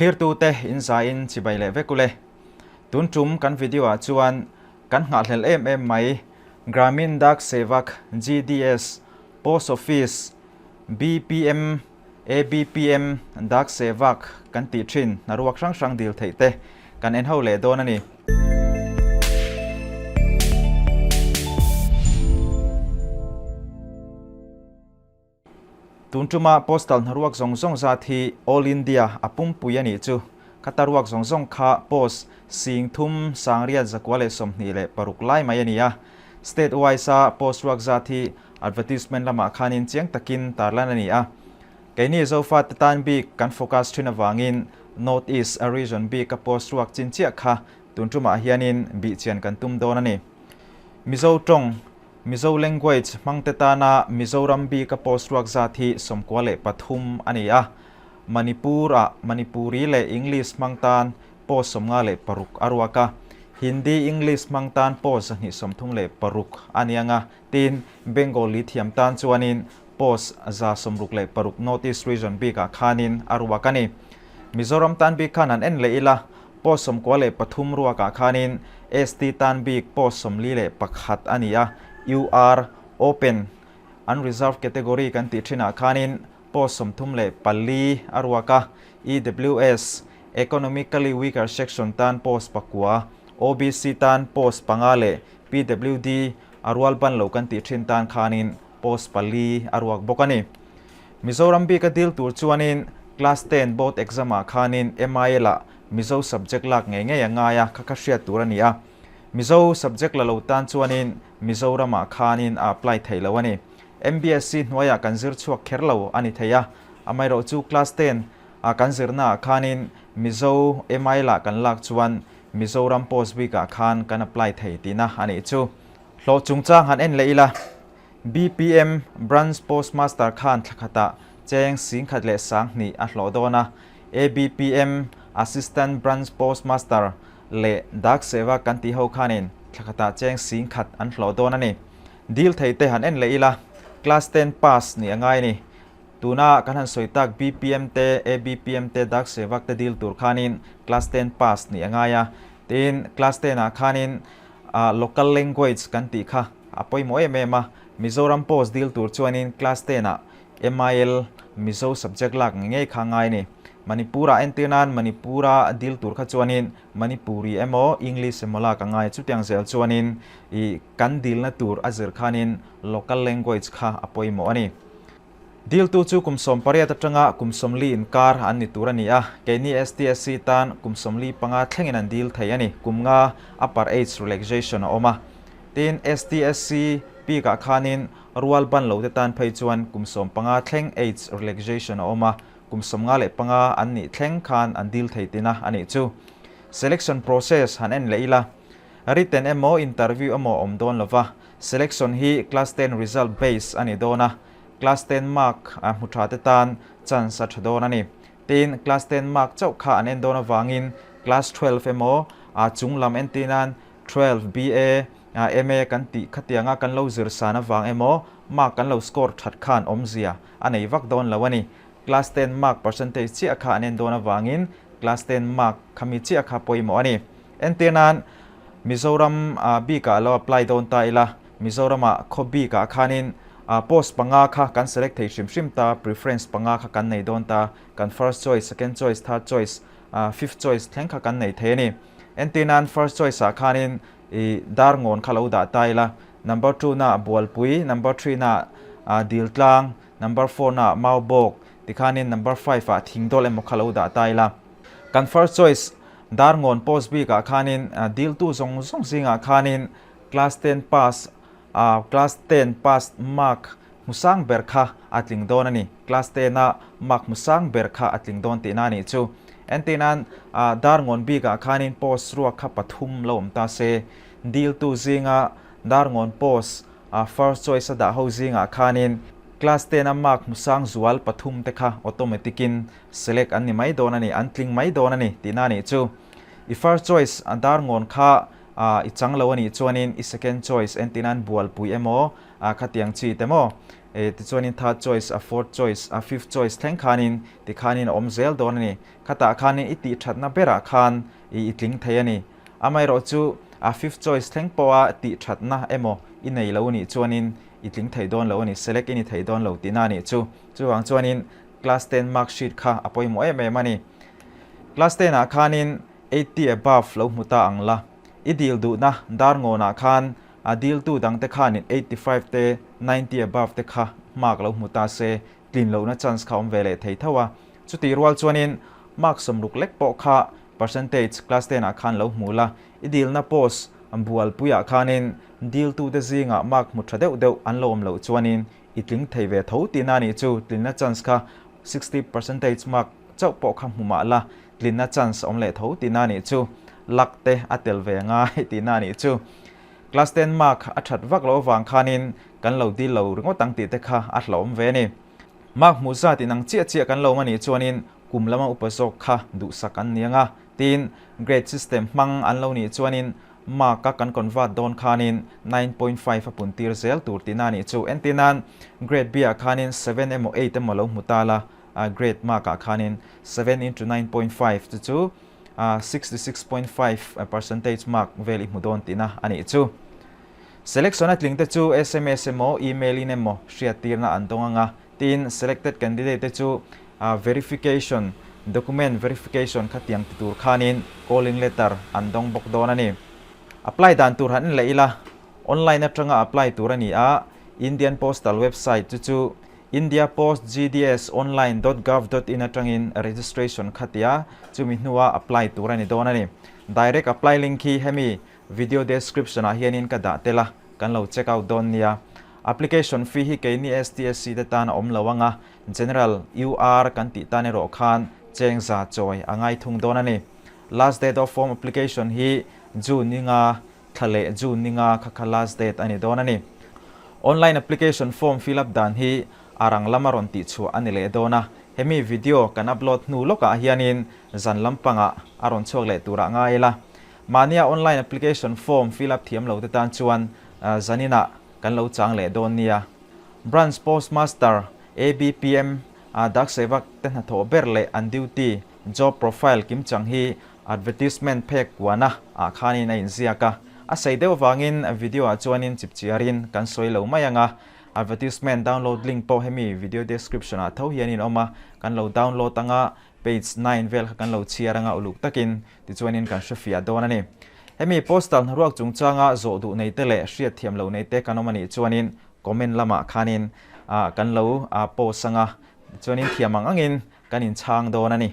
Thlirtute in zaiin chibai leh vek ule. Tun tum kan video ah chuan kan nghahhlelh em em mai Gramin Dak Sevak, GDS, Post Office, BPM, ABPM, Dak Sevak kan tih thin hnaruak hrang hrang dil theih te kan en ho leh dawn a ni. Tun tuma postal hnaruak zawng zawng zat hi All India a pumpui a nih chu. Khata ruak zawng zawng kha post 30 626 lai mai a ni a. State wise a post ruak zat hi advertisement lamah khanin chiang takin tarlan a ni a. Keini Zofate tan bik kan focus thin avangin North East a region bik a post ruak chin chiah kha tun tumah hianin bihchian kan tum dawn a ni. Mizo tawng Mizo language hmangte tana Mizoram bika post ruak zat hi 93 a ni a. Manipur-ah Manipuri leh English hmang tan post 56 a ruak a. Hindi English hmang tan post 136 a ni ang a. Tin, Bengali thiam tan chuanin post 166 North East Region bikah khanin a ruak a ni. Mizoram tan bik khan an en leh ila, Post 93 ruakah khanin ST tan bik post 41 a ni a, UR, Open, Unreserved category kan tih thinah khanin post 34 a ruak a, EWS, Economically Weaker Section tan post 9, OBC tan post 5 leh PWD, a rual ban lo kan tih thin tan khanin post 4 a ruak bawk a ni. Mizoram bika dil tur chuanin Class 10 board exam ah khanin MIL ah Mizo subject lak ngei ngei a ngai a, kha kha hriat tur a ni a. Mizo subject la lo tan chuanin Mizoram ah khanin a apply thei lo a ni. MBSC hnuaiah kan zir chhuak kher lo a ni thei a, amaherawh chu Class 10 ah kan zirna ah khanin Mizo MIL ah kan lak chuan Mizoram post bik ah khan kan apply thei tihna a nih chu. Hlawh chungchang han en leh ila. BPM Branch Postmaster khan thla khatah cheng 10,002 a hlawh dawn a, ABPM Assistant Branch Postmaster leh Dak Sevak kan tih ho khanin thla khatah cheng 10,000 an hlawh dawn a ni. Dil thei te han en leh ila, Class 10 pass nih a ngai a ni. Tuna kan han sawi tak BPM te, ABPM te, Dak Sevak te dil tur khanin Class 10 pass nih a ngai a. Tin, Class 10 ah khanin Local language kan tih kha a pawimawh em em a, Mizoram post dil tur chuanin class 10 ah MIL, Mizo subject lak ngei ngei kha ngai a ni. Manipur ah entir nan Manipur a dil tur kha chuanin Manipuri emaw English emaw lak a ngai a, chutiang zel chuanin ih kan dilna tur a zir khanin local language kha a pawimawh a ni. Diltu chu kum 18 atanga kum 40 inkar an ni tur a ni a, keini STSC tan kum 45 thlengin an dil thei a ni, kum nga upper age relaxation a awm a. Tin, STSC peak-ah khanin rual ban lote tan phei chuan kum 15 thleng age relaxation a awm a, kum 55 an nih thleng khan an dil thei tina a nih chu. Selection process han en leh ila, written emaw interview emaw a awm dawn lova, selection hi class 10 result base a ni dawn a, Class 10 mark a hmu tha te tan chance a tha dawn a ni. Tin, class 10 mark chauh kha an en dawn avangin class 12 emaw a chung lam entir nan 12 BA, MA kan tih khatianga kan lo zir san avang emaw mark kan lo score that khan awmzia a nei vak dawn lo a ni. Class 10 mark percentage chiah kha an en dawn avangin class 10 mark khami chiah kha pawimawh a ni. Entir nan Mizoram bikah lo apply dawn ta ila, Mizoramah khaw bikah khanin post 5 kha kan select thei hrim hrim ta, preference 5 kha kan nei dawn ta, kan first choice, second choice, third choice, fifth choice thleng kha kan nei thei a ni. Entir nan first choice ah khanin i dar ngawn kha lo dah ta ila, number 2 na Bualpui, number 3 na Diltlang, number 4 na Maubawk, tikhanin number 5 ah Thingdawl emaw kha lo dah ta ila. Kan first choice dar ngawn post bikah khanin diltu zawng zawng zingah khanin Class 10 pass a class 10 pass mark hmusang ber kha a tling dawn a ni. Class 10 a mark hmusang ber kha a tling dawn tihna a nih chu. Entir nan dar ngawn bikah khanin post ruak kha 3 lo awm ta se. Diltu zinga dar ngawn post first choice a dah ho zingah khanin class 10 a mark hmusang zual 3 te kha automatic in select an ni mai dawn a ni, an tling mai dawn a ni tihna a nih chu. I first choice dar ngawn kha i chang lo a nih chuanin i second choice entir nan Bualpui emaw khatiang chi te maw. Tichuanin third choice a fourth choice a fifth choice thleng khanin tikhanin a awm zel dawn a ni. Khatah khanin i tih thatna berah khan i tling thei a ni. Amaherawhchu a fifth choice thleng pawha tih thatna emaw i nei lo nih chuanin i tling thei dawn lo a ni, select i ni thei dawn lo tihna a nih chu. Chuvang chuanin class ten mark sheet kha a pawimawh em em a ni. Class ten ah khanin 80 above lo hmu ta ang la. I dil duhna dar ngawnah khan a diltu dangte khanin 85 te, 90 above te kha mark lo hmu ta se, tlin lohna chance kha awm ve leh thei tho a. Chutih rual chuanin mark sawmruk lek pawh kha percentage class ten ah khan lo hmu la. I dilna post bualpuiah khanin diltute zingah mark hmu tha deuh deuh an lo awm loh chuanin i tling thei ve tho tihna a nih chu. Tlinna chance kha 60 percentage mark chauh pawh kha hmu mah la, tlinna chance awm leh tho tihna a nih chu. Luck te a tel ve ngai tihna a nih chu. Class ten mark a that vak loh avang khanin kan lo dil lo ringawt ang tih te kha a hlauhawm ve a ni. Mark hmuh zat inang chiah chiah kan lo awm a nih chuanin kum lama upa zawk kha duhsak an ni ang a, tin grade system hmang an lo nih chuanin mark a kan convert dawn khanin 9.5 a pun tir zel tur tihna a nih chu. Entirnan grade B ah khanin 7 emaw 8 emaw lo hmu ta la, grade mark ah khanin 7 into 9.5 chu chu 66.5 percentage mark vel i hmu dawn tihna a nih chu. Selection a tling te chu sms emaw email in emaw hriattirna an dawng anga, tin selected candidate te chu verification document verification khatiang ti tur khanin calling letter an dawng bawk dawn a ni. Apply dan tur han en leh ila, online atanga apply tur a ni a, Indian Postal website chu chu India Post GDS online dot gov dot in atangin registration kha tia chumi hnua apply tur a ni dawn a ni. Direct apply link hi hemi video description ah hianin ka dah tel a, kan lo check out dawn nia. Application fee hi keini STSC te tan a awm lo ang a, General, UR kan tih tan erawh khan cheng za chawi a ngai thung dawn a ni. Last date of form application hi June ni nga thla leh June ni nga kha kha last date a ni dawn a ni. Online application form fill up dan hi a rang lama rawn tih chhuah a ni leh dawn a, hemi video kan upload hnu lawkah hianin zan lampangah a rawn chhuak leh turah ngai ila. Mahnia online application form fill up thiam lo te tan chuan zaninah kan lo chang leh dawn nia. Branch Postmaster, ABPM, a Dak Sevak te hnathawh ber leh an duty, job profile kimchang hi Advertisement phek kuana ah khanin a inziak a, a sei deuh avangin video ah chuanin chipchiarin kan sawi lo mai ang a, advertisement download link pawh hemi video description ah tho hian in awm a, kan lo download anga page 9 vel kha kan lo chhiar anga uluk takin tichuanin kan hrefiah dawn a ni. Hemi postal hnaruak chungchanga zawh duh nei te leh hriat thiam lo nei te kan awm a nih chuanin comment lamah khanin kan lo post anga tichuanin thiam ang angin kan inchhang dawn a ni.